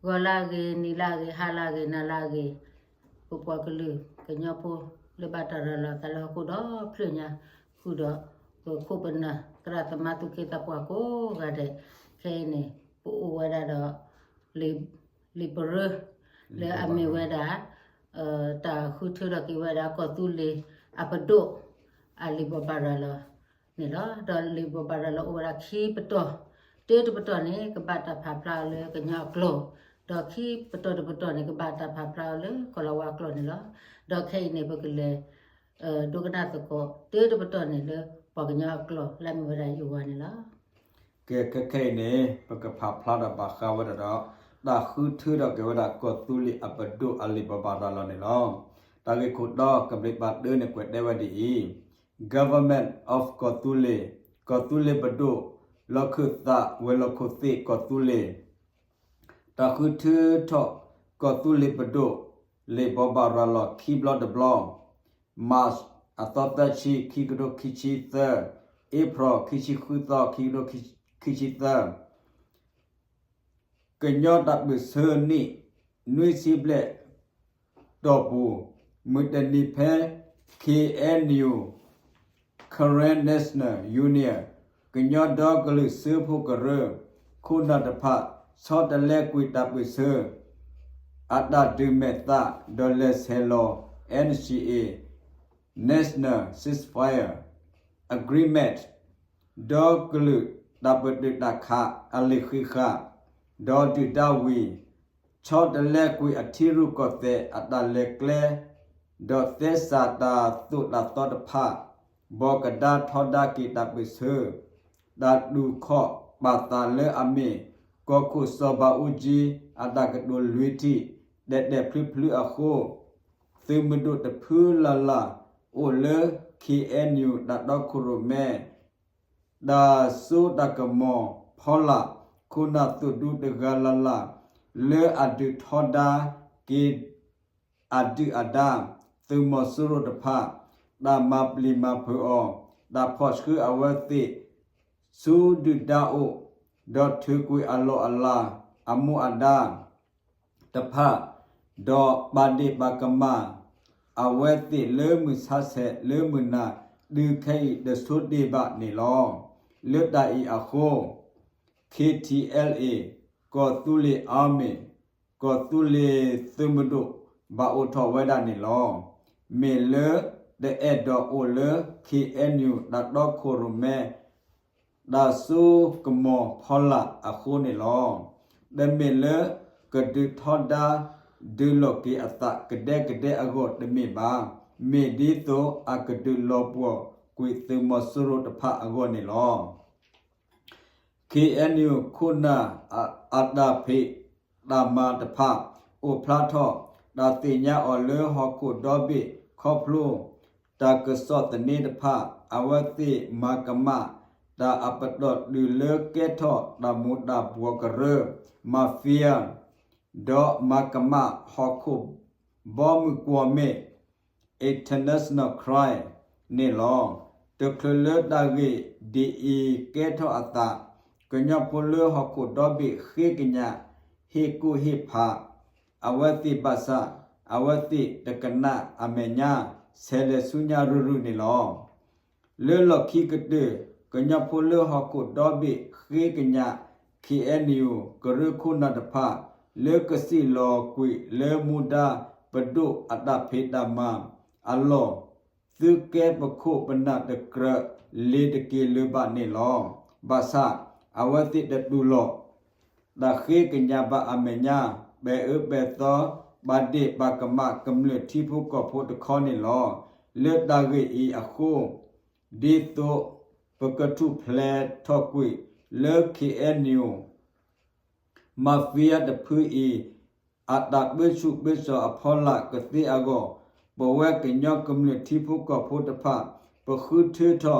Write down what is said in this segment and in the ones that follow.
ဂီၤလၢအဂ့ၤ, နံၤလၢအဂ့ၤ, ဟါလၢအဂ့ၤ, နၤလၢအဂ့ၤ, ပပှၤကလုာ်ကညီဖိလၢဘၣ်တၢ်ရၤလီၤအသးလၢဟီၣ်ခိၣ်ဒီဖျၢၣ်ညါဃုာ်ဒီး ပခိၣ်ပနၢ် သရၣ်သမါသူၣ်က့သးပှၢ်ကိးဂၤဒဲး, ခဲအံၤန့ၣ် ပအိၣ်ဝဲဒၣ်ဒီး လံာ်ပရၢ လၢအမ့ၢ်ဝဲဒၣ် တၢ်ဃုထၢထီၣ်က့ၤဝဲဒၣ် ကီၢ်သူလ့ၤအပဒိၣ် အလံာ်ဘိးဘၣ်ရၤလီၤန့ၣ်လီၤ. ဒီးလံာ်ဘိးဘၣ်ရၤလီၤအိၣ်ဝဲဒၣ်ခံပတီၢ်, တၢတပတီၢ်န့ၣ် ကဘၣ်တၢ်ဖးဖျါအီၤလၢကညီအကျိာ်, ဒီးခံပတီၢ်တပတီၢ်န့ၣ် ကဘၣ်တၢ်ဖးဖျါအီၤလၢကီၢ်လၤဝါအကျိာ်န့ၣ်လီၤ. ဒီးခဲအံၤန့ၣ် ပကလဲၤ ဒိကနၣ်သကိး တၢတပတီၢ်န့ၣ်လၢပှၤကညီအကျိာ် လၢအမ့ၢ်ဝဲဒၣ်ယိၤဝါန့ၣ်လီၤ. ကဲ ခဲခဲအံၤန့ၣ် ပကဖးဖျါဒီးဘၣ်ဃးဝဲဒၣ်ဒီး တၢ်ဃုထၢထီၣ်က့ၤဝဲဒၣ် ကီၢ်သူလ့ၤအပဒိၣ်အလံာ်ဘိးဘၣ်ရၤလီၤန့ၣ်လီၤ. တၢ်ဂ့ၢ်ခိၣ်တီ ကဘျံးပၤတၢန့ၣ် ကွဲးတဲဝဲဒ်အံၤ, Government of ကီၢ်သူလ့ၤ, ကီၢ်သူလ့ၤပဒိၣ်, လီၢ်ခၢၣ်သး ဝဲၤလီၢ်ခိၣ်သ့ၣ် ကီၢ်သူလ့ၤ တၢ်ဃုထၢထီၣ် ကီၢ်သူလ့ၤပဒိၣ် လံာ်ဘိးဘၣ်ရၤလီၤခံဘျီတဘျီ, March အသီသၢဆံ ခံကထိခံဆံသၢ, April ခံဆံဃုသီ ခံကထိခံဆံသၢ, ကညီတၢ်ပၢၢ်ဆၢနံၣ် နွံဆံဘျဲၣ်တီၢ်ပူၤ, မုၢ်တနံၤဖဲ K N U, Karen National Union ကညီဒီကလုာ်စၢဖှိၣ်ကရၢ ခိၣ်နၢ်တဖၣ် ဆီတလဲကွံာ်တၢ်ပၢၢ်ဆၢ အတၢ်ဒုးမဲာ်သး ဒီးလဲၤဆဲးလီၤ N C A, National Ceasefire Agreement ဒီကလုာ်တၢ်ပတုာ်တၢ်ခးအလံာ်ဃံးဃာ်, ဒီးဒုၣ်ဒါဝံၤ ဆီတလဲကွံာ်အထံရူၢ်ကီၢ်သဲးအတၢ်လဲၤကျဲ, ဒီးသဲစးတၢ်သိၣ်တၢ်သီတဖၣ်, ဘီကဒါထီဒါက့ၤတၢ်ပၢၢ်ဆၢ, တၢ်တူၢ်ခီၣ်ပာ်သးလၢအမ့ၢ် ကီၢ်ခိၣ်စီၤဘးအူကၠံ အတၢ်ကတိၤလွံၢ်ထံၣ် တဲာ်တဲာ်ဖျုဖျုအဃိ, သုးမုၢ်ဒိၣ်တဖုလၢ်လၢ် အိၣ်လၢ K N U တၢ်တီခိၣ်ရိၣ်မဲ တၢ်စိတၢ်ကမီၤဖီလာ် ခိၣ်နၢ်သုးဒူတဂၤလၢ်လၢ် လၢအဒုးထီဒါက့ၤ အဒုၣ်အဒါ သုးမီၤစိရိၤတဖၣ်, တၢ်မၤပျံၤမၤဖုးအီၤ, တၢ်ဖီၣ်ဆှၢအဝဲသ့ၣ် ဆူဒုၣ်ဒါအိၣ်, ဒီးထုးကွံာ်အလီၢ်အလၤ အမူအဒါ တဖၣ်, ဒီးပာ်ဒ့ၣ်ပာ်ကမၣ် အဝဲသ့ၣ်လၢမုၢ်ဆါဆဲးလၢမုၢ်နၤ တုၤခဲအံၤတဆိတ့ၢ်ဘၣ်န့ၣ်လီၤ. လၢတၢ်အံၤအဃိ K T L A ကီၢ်သူလ့ၤ Army ကီၢ်သူလ့ၤသုးမုၢ်ဒိၣ် ဘၣ်အိၣ်ထီၣ်ဝဲဒၣ်န့ၣ်လီၤ. မ့ၢ်လၢတအဲၣ်ဒိးအိၣ်လၢ K N U တၢ်တီခိၣ်ရိၣ်မဲ တၢ်စိကမီၤဖီလာ်အဃိန့ၣ်လီၤ. တမ့ၢ်လၢကဒုးထီဒါဒုးလိာ်က့ၤအသးကဒဲကဒဲအဂီၢ်တမ့ၢ်ဘၣ်. မ့ၢ်ဒ်သိးအကဒုးလီၤပှီၢ်ကွံာ်သုးမီၤစိရိၤတဖၣ်အဂီၢ်န့ၣ်လီၤ. K N U ခိၣ်နၢ်အတၢ်ဖံးတၢ်မၤတဖၣ် အိၣ်ဖျါထီၣ် တၢ်သ့ၣ်ညါအီၤလၢဟီၣ်ခိၣ်ဒီဘ့ၣ်ခီဖျိ တၢ်ကစီၣ်သန့တဖၣ် အဝဲသ့ၣ်မၤကမၣ် တၢ်အပတီၢ်တုၤလၢကဲထီၣ်တၢ်မူၤတၢ်ဘှီးကရၢ Mafia ဒီးမၤကမၣ်ဟီၣ်ခိၣ်ဘီမုၢ်ကွီၢ်မ့ၢ် international crime န့ၣ်လီၤ. တချုးလၢတၢ်ဂ့ၢ်ဒ်အံၤကဲထီၣ်အသး ကညီဖိလၢဟီၣ်ခိၣ်ဒီဘ့ၣ်ဃ့ကညး ဟ့ၣ်ကူၣ်ဟ့ၣ်ဖး အဝဲသ့ၣ်ဘၣ်ဆၣ် အဝဲသ့ၣ်တကနၣ်အမဲာ်ညါ ဆဲးလဲၤဆူညါရုၢ်ရုၢ်န့ၣ်လီၤ. လၢလီၢ်ခံကတၢၢ် ကညီဖိလၢဟီၣ်ခိၣ်ဒီဘ့ၣ်ဃ့ကညး K N U ကရၢခိၣ်နၢ်တဖၣ် လၢကစံၣ်လီၤကွံာ်လၢမူဒါပဒိၣ်အတၢ်ဖံးတၢ်မၤအလီၢ် သုကဲပခိၣ်ပနၢ်တကြၢးလ့ၤတက့ၤလၢၤဘၣ်န့ၣ်လီၤ. ဘၣ်ဆၣ် အဝဲသ့ၣ်တတူၢ်လိာ် တၢ်ဃ့ကညးဘၣ်အမဲာ်ညါ ပဲာ်အၢပဲာ်သီ ဘၣ်ဒ့ၣ်ဘၣ်ကမၣ်ကမျၢၢ်ထံဖိကီၢ်ဖိတခီန့ၣ်လီၤ. လၢတၢ်ဂ့ၢ်အံၤအဃိ ဒ်သိးပကထူၣ်ဖျဲးထီၣ်ကွံာ်လၢ K N U Mafia တဖုအံၤ အတၢ်ပၢဆူၣ်ပၢစိးအဖီလာ်ကသ့အဂီၢ် ပဝဲကညီကမျၢၢ်ထံဖိကီၢ်ဖိတဖၣ် ပဃုထၢထီၣ်က့ၤ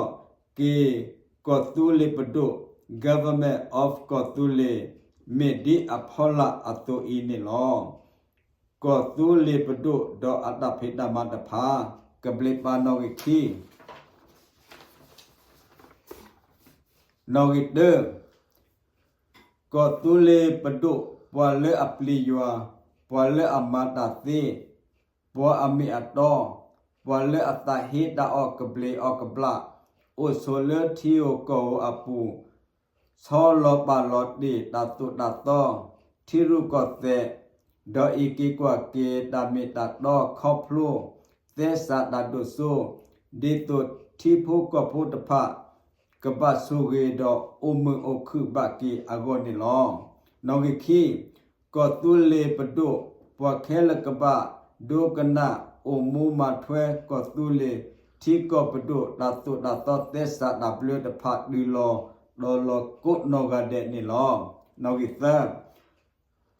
ကီၢ်သူလ့ၤပဒိၣ် Government of ကီၢ်သူလ့ၤ မ့ၢ်ဒ်အဖီလာ်အသိးအံၤန့ၣ်လီၤ. ကီၢ်သူလ့ၤပဒိၣ်ဒီးအတၢ်ဖံးတၢ်မၤတဖၣ် ကဘျံးပၤနီၣ်ဂံၢ်ခံ နီၣ်ဂံၢ်တၢ ကီၢ်သူလ့ၤပဒိၣ် ပှၤလၢအပျံၤယွၤ, ပှၤလၢအမၤတၢ်သ့, ပှၤအမ့ၢ်အတီ, ပှၤလၢအသးဟ့တၢ်အီၣ်ကဘျံးအီၣ်ကဘျၣ်, အိၣ်ဆိးလၢထံဧိၤကီၢ်ဧိၤအပူၤ, ဆီလီၤပာ်လီၤတ့ၢ်တၢ်သိၣ်တၢ်သီ, ထံရူၢ်ကီၢ်သဲး, ဒီးအံးက့ၤကွၢ်က့ၤတၢ်မ့ၢ်တၢ်တီခီဖျိ သဲစးတၢ်ဒိၣ်စိ, ဒ်သိးထံဖိကီၢ်ဖိတဖၣ် ကဘၣ်ဆိၣ်ဂ့ၤဒီးအိၣ်မုာ်အိၣ်ခုၣ်ဘၣ်က့ၤအဂီၢ်န့ၣ်လီၤ. နီၣ်ဂံၢ်ခံ, ကီၢ်သူလ့ၤပဒိၣ်, ပှၤခဲလၢာ်ကဘၣ်ဒိကနၣ်အိၣ်မူမၤထွဲကီၢ်သူလ့ၤ ထံကီၢ်ပဒိၣ်တၢ်သိၣ်တၢ်သီသဲစးတၢ်ဘျၢတဖၣ်တုၤလီၤတီၤလီၤကိးနီၢ်ဂၤဒဲးန့ၣ်လီၤ. နီၣ်ဂံၢ်သၢ,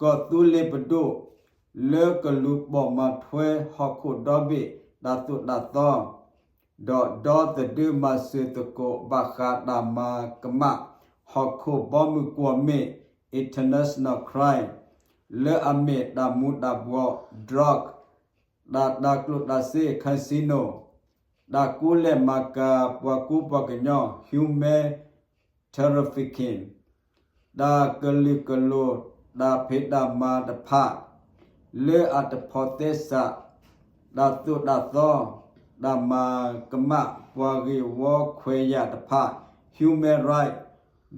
ကီၢ်သူလ့ၤပဒိၣ် လၢကလူၤပိာ်မၤထွဲဟီၣ်ခိၣ်ဒီဘ့ၣ်တၢ်သိၣ်တၢ်သီ ဒီးဒီသဒၢမၤစၢၤသကိးဘၣ်ဃးတၢ်မၤကမၣ်ဟီၣ်ခိၣ်ဘီမုၢ်ကွီၢ်မ့ၣ် international crime လၢအမ့ၢ်တၢ်မူၤတၢ်ဘှီး drug, တၢ်တၤကျိၣ်တၤစ့ casino, တၢ်ကူလဲၢ်မၤကၤပှၤကူပှၤကညီ human trafficking, တၢ်ကလုာ်ကလိၤတၢ်ဖံးတၢ်မၤတဖၣ် လၢအတဖိးသဲစး တၢ်သိၣ်တၢ်သီ တၢ်မၤကမၣ်ပှၤဂ့ၢ်ဝီခွဲးယာ်တဖၣ် human right,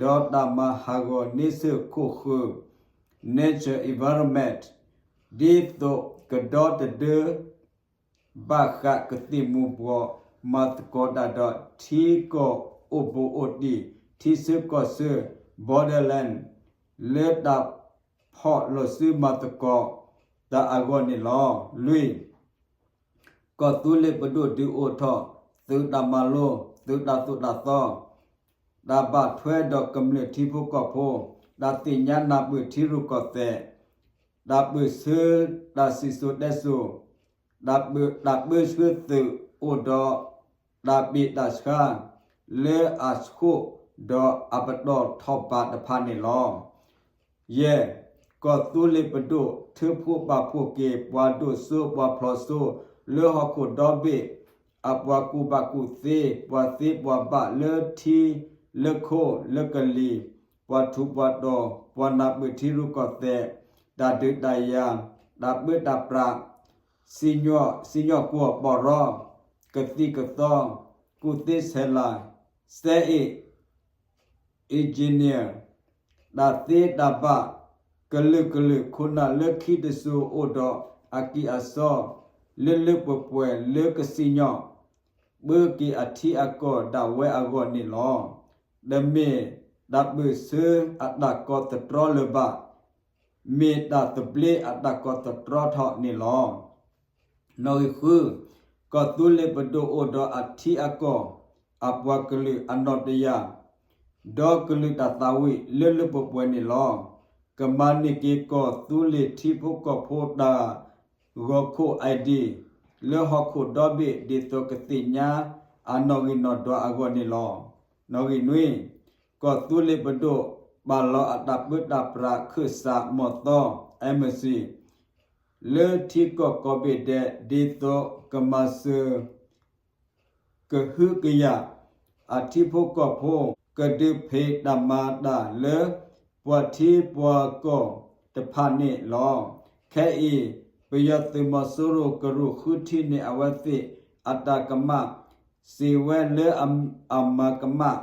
ဒီးတၢ်မၤဟးဂီၤန့ဆၢၣ်ခိၣ်ဃၢၤ nature environment, ဒ်သိးကဒီသဒၢ ဘၣ်ဃးကသံၣ်မူၤဘှီး မၤသကိးတၢ်ဒီးထံကီၢ်အိၣ်ဘူးအိၣ်တံၢ် ထံဆၢကီၢ်ဆၢ borderland လၢတၢ်ဖီၣ်လိာ်စုမၤသကိးတၢ်အဂီၢ်န့ၣ်လီၤ. လွံၢ်, ကီၢ်သူလ့ၤပဒိၣ်ဒုးအိၣ်ထီၣ် သုးတၢ်မၤလိ, သုးတၢ်သိၣ်တၢ်သီ, တၢ်ဘၣ်ထွဲဒီးကမျၢၢ်ထံဖိကီၢ်ဖိ, တၢ်သ့ၣ်ညါနၢ်ပၢၢ်ထံရူၢ်ကီၢ်သဲး, တၢ်ပၢၢ်ဆၢတၢ်စံၣ်စိၤတဲစိၤ, တၢ်ပၢၢ်ဆၢသုးအိၣ်ဒီး တၢ်ဘ့ၣ်တၢ်ဆှါ လၢအဆှိၣ်ဒီးအပတီၢ်ထီၣ်ဘးတဖၣ်န့ၣ်လီၤ. ယဲၢ်, ကီၢ်သူလ့ၤပဒိၣ် ထၢဖှိၣ်ပာ်ဖှိၣ်က့ၤ ပှၤဒိၣ်စိပှၤဖျိးစိ လၢဟီၣ်ခိၣ်ဒီဘ့ၣ် အပှၤကူၣ်ဘၣ်ကူၣ်သ့ ပှၤသ့ပှၤဘၣ်လၢထံလၢခိလၢကလံၤ ပှၤထူးပှၤတီၤ ပှၤနၢ်ပၢၢ်ထံရူၢ်ကီၢ်သဲး တၢ်ဒုးတၢ်ယၤ တၢ်ပၢတၢ်ပြး စံၣ်ညီၣ်ကွီၢ်ပီၢ်ရီ ကသံၣ်ကသီ ကူၣ်သ့ဆဲးလၤ စဲအ့ၣ် engineer တၢ်သ့တၢ်ဘၣ် ကလုာ်ကလုာ်ခိၣ်နၢ်လၢခံတစိၤအိၣ်ဒီးအကံၢ်အစီ လၢလၢပှဲၤပှဲၤလၢကစံၣ်ညီၣ် ပၢက့ၤအထံအကီၢ်ဒၣ်ဝဲအဂီၢ်န့ၣ်လီၤ. တမ့ၢ်တၢ်ပၢၢ်ဆၢအတၢ်ကီသတြီလၢၤဘၣ်. မ့ၢ်တၢ်သဘျ့အတၢ်ကီသတြီထီၣ်န့ၣ်လီၤ. နီၣ်ဂံၢ်ဃု, ကီၢ်သူလ့ၤပဒိၣ်အိၣ်ဒီးအထံအကီၢ် အပှၤကလုာ်အနီၣ်တယၢ် ဒီးကလုာ်တၢ်သးဝံၣ်လၢလၢပှဲၤပှဲၤန့ၣ်လီၤ. ကမၤန့ၢ်က့ၤကီၢ်သူလ့ၤထံဖိကီၢ်ဖိတၢ်ဂီၤခိၣ် ID လၢဟီၣ်ခိၣ်ဒီဘ့ၣ် ဒ်သိးကသ့ၣ်ညါအနီၣ်ဂံၢ်နီၣ်ဒွးအဂီၢ်န့ၣ်လီၤ. နီၣ်ဂံၢ်နွံ, ကီၢ်သူလ့ၤပဒိၣ် ပာ်လီၤအတၢ်ပၢတၢ်ပြးခၢၣ်စးမီၢ်သီ embassy လၢထံကီၢ်ကိးဘ့ၣ်ဒဲး ဒ်သိးကမၤစၢၤ ကဟုကယာ် အထံဖိကီၢ်ဖိ ကဒုးဖံးတၢ်မၤတၢ်လၢ ပှၤထံပှၤကီၢ်တဖၣ်န့ၣ်လီၤ. ခဲအံၤ ပယီၤသုးမီၤစိရိၤကရူၢ်ဃုထံၣ်န့ၢ်အဝဲသ့ၣ်အတၢ်ကမၣ် စံးဝဲလၢအမၤကမၣ်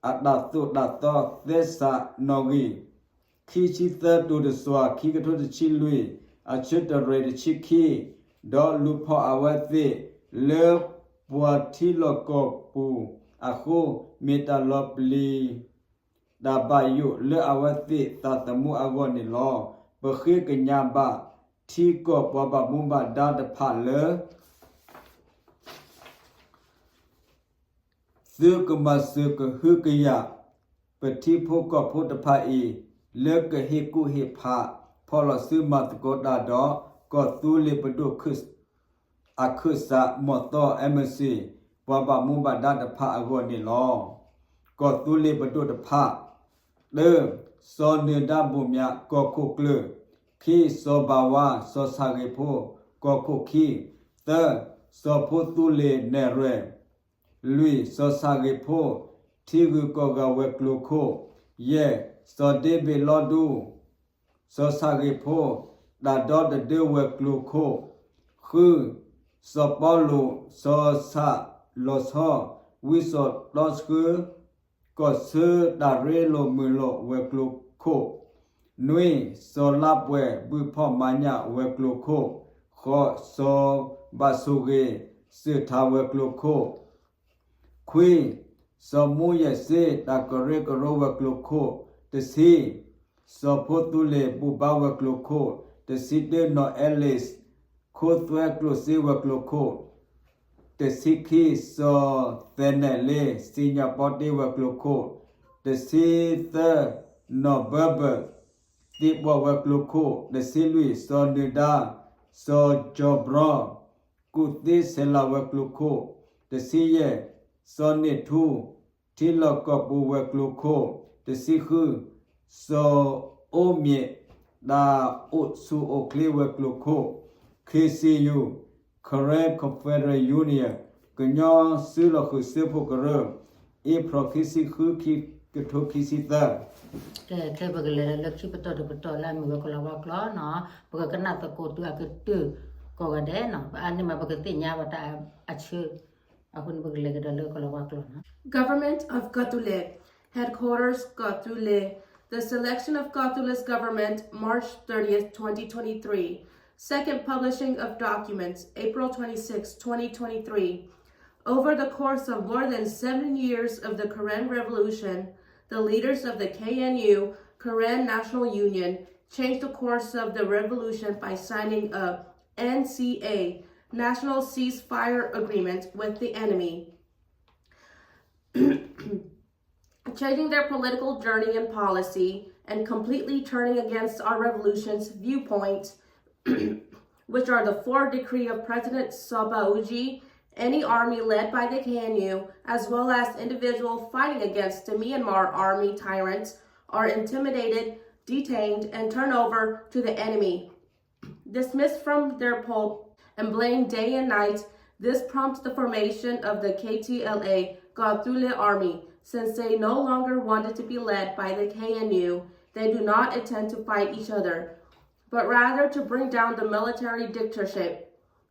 အတၢ်သိၣ်တၢ်သီသဲစးနီၣ်ဂံၢ် ခံဆံသၢတုၤတစွၤ ခံကထိတဆံလွံၢ် အဆၢတရ့ၣ်တဆံခံ ဒီးလူၤဖီၣ်အဝဲသ့ၣ်လၢပှၤထံလီၢ်ကီၢ်ပူၤအဃိ မ့ၢ်တၢ်လီၤပျံၤ တၢ်ဘၣ်ယိၣ်လၢအဝဲသ့ၣ်သးသမူအဂီၢ်န့ၣ်လီၤ. ပဃ့ကညးဘၣ်ထံကီၢ်ပှၤဘၣ်မူဘၣ်ဒါတဖၣ်လၢ သုကမၤစၢၤကဟုကယာ် ပထံဖိကီၢ်ဖိတဖၣ်အံၤ လၢကဟ့ၣ်ကူၣ်ဟ့ၣ်ဖး ဖီၣ်လီၤစုမၤသကိးတၢ်ဒီး ကီၢ်သူလ့ၤပဒိၣ် အခၢၣ်စးမီၢ်သီ embassy ပှၤဘၣ်မူဘၣ်ဒါတဖၣ်အဂီၢ်န့ၣ်လီၤ. ကီၢ်သူလ့ၤပဒိၣ်တဖၣ် တၢ, စီၤနၢၤဒါဘိၣ်မၠး ကီၢ်ခိၣ်ကျၢၢ်, ခံ, စီၤဘၤဝါ စီၤဆၣ်ဂ့ၤဖိ ကီၢ်ခိၣ်ခံ, သၢ, စီၤဖိသူလ့ၤနဲၣ်ရွဲၣ်, လွံၢ်, စီၤဆၣ်ဂ့ၤဖိ ထံဂုၤကီၢ်ဂၤဝဲၤကျိၤခိၣ်, ယဲၢ်, စီၤဒ့ဘ့ၣ်လီဒူ စီၤဆၣ်ဂ့ၤဖိ, တၢ်ဒီတဒၢဝဲၤကျိၤခိၣ်, ဃု, စီၤပီလူး, စီၤဆၣ်လီၤဆီ, ဝံစီၤတီဆှၢ, ကီၢ်ဆၢတၢ်ရ့လိာ်မုာ်လိာ်ဝဲၤကျိၤခိၣ်, နွံ, စီၤလါပှဲၤဘုၣ်ဖီၣ်မၤညၣ်ဝဲၤကျိၤခိၣ်, ဃိး, စီၤဘၣ်ဆိၣ်ဂ့ၤ, စၢၢ်ထးဝဲၤကျိၤခိၣ်, ခွံ, စီၤမူယဲၢ်စ့တၢ်ကရၢကရိဝဲၤကျိၤခိၣ်, တဆံ, စီၤဖိသူလ့ၤဘူၣ်ဘါဝဲၤကျိၤခိၣ်, တဆံတၢ, နီၢ်အဲလ့း, ခိသွဲကျိၣ်စ့ဝဲၤကျိၤခိၣ်, တဆံခံ, စီၤသဲနဲၣ်လ့, စံၣ်ညီၣ်ပီတ့ဝဲၤကျိၤခိၣ်, တဆံသၢ, နီၢ်ဘၢဘၢၣ်, သံပှီၢ်ဝဲၤကျိၤခိၣ်, တဆံလွံၢ်, စီၤနုၤဒါ, စီၤကၠီၤဘြီ, ကူၣ်သ့ဆဲးလၤဝဲၤကျိၤခိၣ်, တဆံယဲၢ်, စီၤန့ၢ်ထူ, ထံလီၢ်ကီၢ်ပူၤဝဲၤကျိၤခိၣ်, တဆံဃု, စီၤအိမ့ၣ်, တၢ်အိၣ်ဆူၣ်အိၣ်ချ့ဝဲၤကျိၤခိၣ်, K C U, Karen Confederate Union, ကညီစုလီၢ်ဃုာ်စၢဖှိၣ်ကရၢ, April ခံဆံဃု, ခံကထိခံဆံသၢ. ကဲ ခဲပကလဲၤဒီးလၢခံပတီၢ်တပတီၢ်လၢအမ့ၢ်ဝဲကီၤလၤဝါကျိာ်နီၤ, ပကကနၣ်သကိးတုၤအကတၢၢ်ကိးဂၤဒဲးနီၤ, ပအါန့ၢ်မးပကသ့ၣ်ညါဘၣ်တၢ်အဆၢ, အဃိန့ၣ်ပကလဲၤကဒီးလၢကီၤလၤဝါကျိာ်နီၤ. Government of Kawthoolei, Headquarters Kawthoolei, the selection of Kawthoolei government, March thirtieth, twenty twenty-three. Second publishing of documents, April twenty-sixth, twenty twenty-three. Over the course of more than seventy years of the Karen Revolution, the leaders of the K N U, Karen National Union, changed the course of the revolution by signing a N C A, National Ceasefire Agreement, with the enemy, changing their political journey and policy, and completely turning against our revolution's viewpoint, which are the four decree of President Soba Uji, any army led by the K N U, as well as individual fighting against the Myanmar army tyrants, are intimidated, detained, and turned over to the enemy, dismissed from their post, and blamed day and night. This prompts the formation of the K T L A, Kawthoolei Army. Since they no longer wanted to be led by the K N U, they do not intend to fight each other, but rather to bring down the military dictatorship.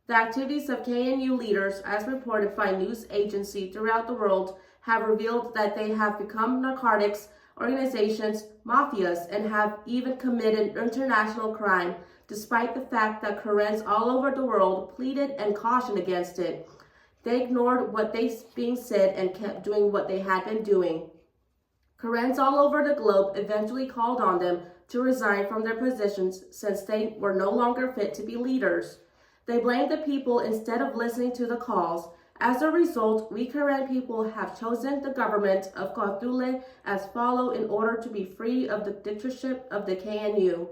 The activities of K N U leaders, as reported by news agency throughout the world, have revealed that they have become narcotics organizations, mafias, and have even committed international crime, despite the fact that Karens all over the world pleaded and cautioned against it. They ignored what they being said and kept doing what they had been doing. Karens all over the globe eventually called on them to resign from their positions since they were no longer fit to be leaders. They blamed the people instead of listening to the calls. As a result, we Karen people have chosen the government of Kawthoolei as follow in order to be free of the dictatorship of the K N U.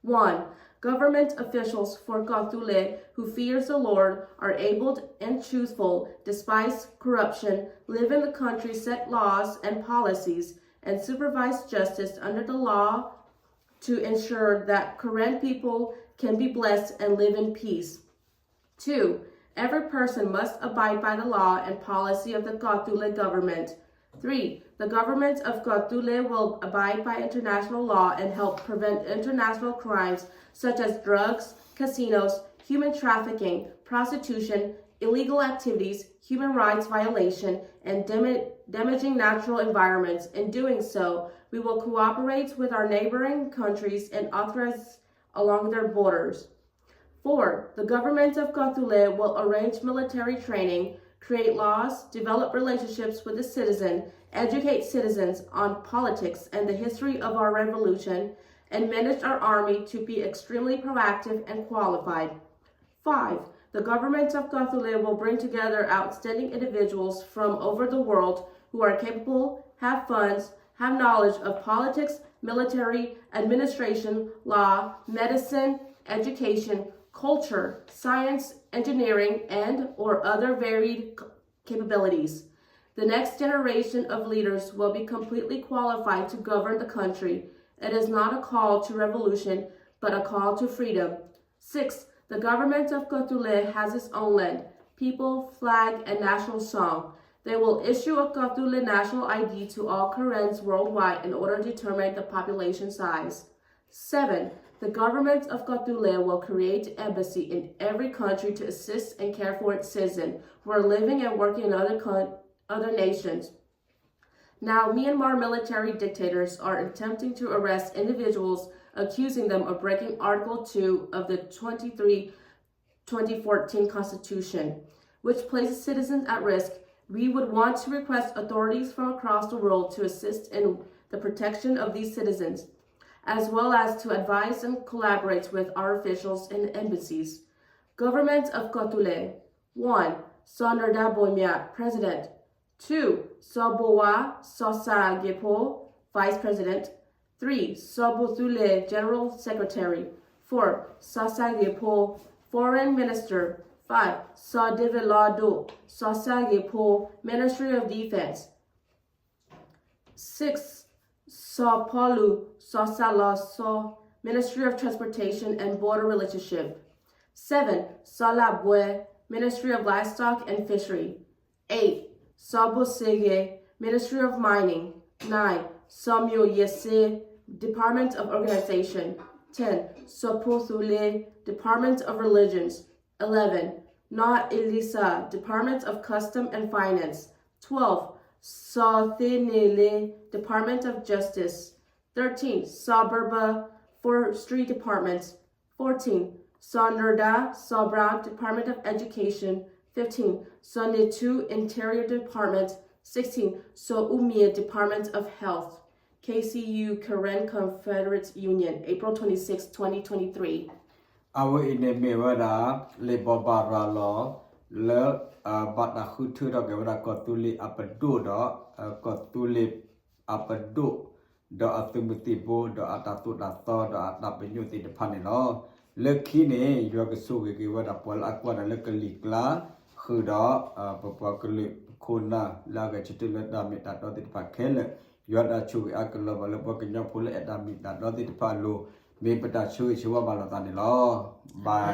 One, government officials for Kawthoolei who fears the Lord are able and truthful, despise corruption, live in the country set laws and policies, and supervise justice under the law to ensure that Karen people can be blessed and live in peace. Two, every person must abide by the law and policy of the Kawthoolei government. Three, the government of Kawthoolei will abide by international law and help prevent international crimes such as drugs, casinos, human trafficking, prostitution, illegal activities, human rights violation, and dam- damaging natural environments. In doing so, we will cooperate with our neighboring countries and authorities along their borders. Four, the government of Kawthoolei will arrange military training, create laws, develop relationships with the citizen, educate citizens on politics and the history of our revolution, and manage our army to be extremely proactive and qualified. Five, the government of Kawthoolei will bring together outstanding individuals from over the world who are capable, have funds, have knowledge of politics, military, administration, law, medicine, education, culture, science, engineering, and or other varied c- capabilities. The next generation of leaders will be completely qualified to govern the country. It is not a call to revolution, but a call to freedom. Six, the government of Kawthoolei has its own land, people, flag, and national song. They will issue a Kawthoolei national I D to all Karens worldwide in order to determine the population size. Seven, the government of Kawthoolei will create embassy in every country to assist and care for its citizens who are living and working in other, coun- other nations. Now, Myanmar military dictators are attempting to arrest individuals, accusing them of breaking Article two of the twenty-three twenty fourteen Constitution, which places citizens at risk. We would want to request authorities from across the world to assist in the protection of these citizens, as well as to advise and collaborate with our officials and embassies. Government of Kawthoolei. One, Senator Boimia, President. Two, Senator Bowa Sosage Paul, Vice President. Three, Senator Bothuile, General Secretary. Four, Sosage Paul, Foreign Minister. Five, Senator David Lado Sosage Paul, Ministry of Defense. Six, Senator Paulu Sosage Lasso, Ministry of Transportation and Border Relationship. Seven, Senator Labwe, Ministry of Livestock and Fishery. Eight, Senator Bosege, Ministry of Mining. Nine, Senator Yese, Department of Organization. Ten, Senator Pothule, Department of Religions. Eleven, Senator Elisa, Department of Custom and Finance. Twelve, Senator Thenele, Department of Justice. Thirteen, Senator Burba, Forestry Department. Fourteen, Senator Nerda, Senator Brown, Department of Education. Fifteen, Senator Netu, Interior Department. Sixteen, Senator Umie, Department of Health. K C U Karen Confederate Union, April twenty-sixth, twenty twenty-three. အဝဲအံၤန့ၣ်မ့ၢ်ဝဲဒၣ် လံာ်ဘိးဘၣ်ရၤလီၤ လၢ ဘၣ်တၢ်ဃုထၢထီၣ်က့ၤဝဲဒၣ် ကီၢ်သူလ့ၤအပဒိၣ်ဒီး ကီၢ်သူလ့ၤအပဒိၣ် ဒီးအသုးမုၢ်သံၣ်ဘိ ဒီးအတၢ်သိၣ်တၢ်သီ ဒီးအတၢ်ပညိၣ်သ့ၣ်တဖၣ်န့ၣ်လီၤ. လၢခံန့ၣ် ယွၤကဆိၣ်ဂ့ၤက့ၤဝဲဒၣ်ပှၤလၢအကွၢ်တၢ်လၢကလံၤကျါ ဃုာ်ဒီး ပပှၤကလုာ်ခိၣ်နၢ် လၢအဂဲၤဆၢထၢၣ်လၢတၢ်မ့ၢ်တၢ်တီသ့ၣ်တဖၣ်ခဲလၢာ်, ယွၤတၢ်ဆိၣ်ဂ့ၤအါကလီၤဘၣ်လၢပှၤကညီဖိလၢအဲၣ်တၢ်မ့ၢ်တၢ်တီသ့ၣ်တဖၣ်အလိၤ, မ့ၢ်ပတၢ်ဆၢဂ့ၤဆၢဝါဘၣ်လိာ်သးန့ၣ်လီၤ. Bye.